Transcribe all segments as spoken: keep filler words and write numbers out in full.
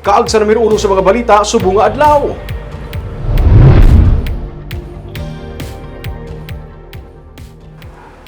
Kaag sa numero uno sa mga balita subong nga adlaw.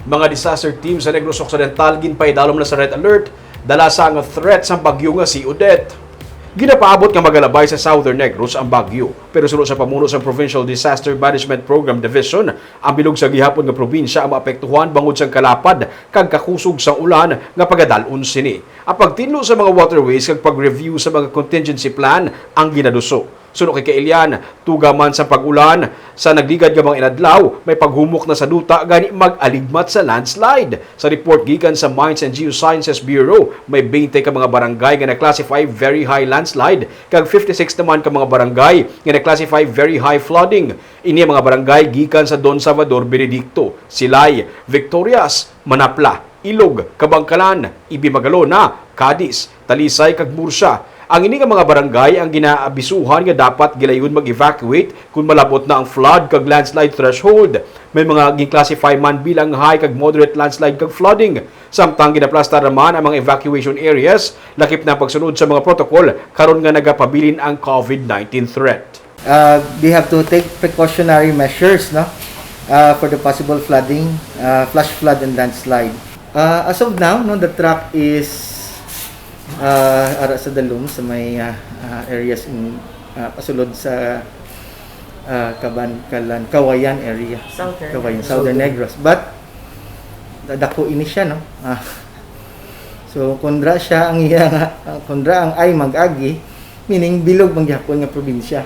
Mga disaster team sa Negros Occidental ginpaidalom na sa red alert dala sa nga threat sang bagyo nga si Odette. Ginapaabot nga magalabay sa Southern Negros ang bagyo, pero suno sa pamuno sang Provincial Disaster Management Program Division, ang bilog sa gihapon nga probinsya ang maapektuhan bangod sang kalapad kag kakusog sang ulan nga pagadal-on sini. Ang pagtinlo sa mga waterways kag pag-review sa mga contingency plan ang ginaduso. Suno kay Kailian, tuga man sa pag-ulan sa nagligad nga mga inadlaw, may paghumok na sa duta gani mag-aligmat sa landslide. Sa report gikan sa Mines and Geosciences Bureau, may twenty ka mga barangay nga na-classify very high landslide, kag fifty-six naman ka mga barangay nga na-classify very high flooding. Ini ang mga barangay gikan sa Don Salvador Benedicto, Silay, Victorias, Manapla, Ilog, Kabangkalan, Ibi Magalona, Cadiz, Talisay, kag Murcia. Ang ini nga mga barangay ang ginaabisuhan nga dapat gilayon mag-evacuate kon malabot na ang flood kag landslide threshold. May mga gin-classify man bilang high kag moderate landslide kag flooding. Samtang ginaplastar naman ang mga evacuation areas, lakip na ang pagsunod sa mga protocol karon nga nagapabilin ang COVID nineteen threat. Uh, they have to take precautionary measures, no, uh, for the possible flooding, uh, flash flood and landslide. Uh, as of now, no, the track is uh, ara sa dalom sa may uh, uh, areas in uh, pasulod sa uh, Kabankalan, Kawayan area. Southern. Kawayan, Southern Negros. But dako ini siya, no? Ah. So, kundra siya ang iya nga, kundra ang ay mag-agi, meaning bilog man gihapon nga probinsya.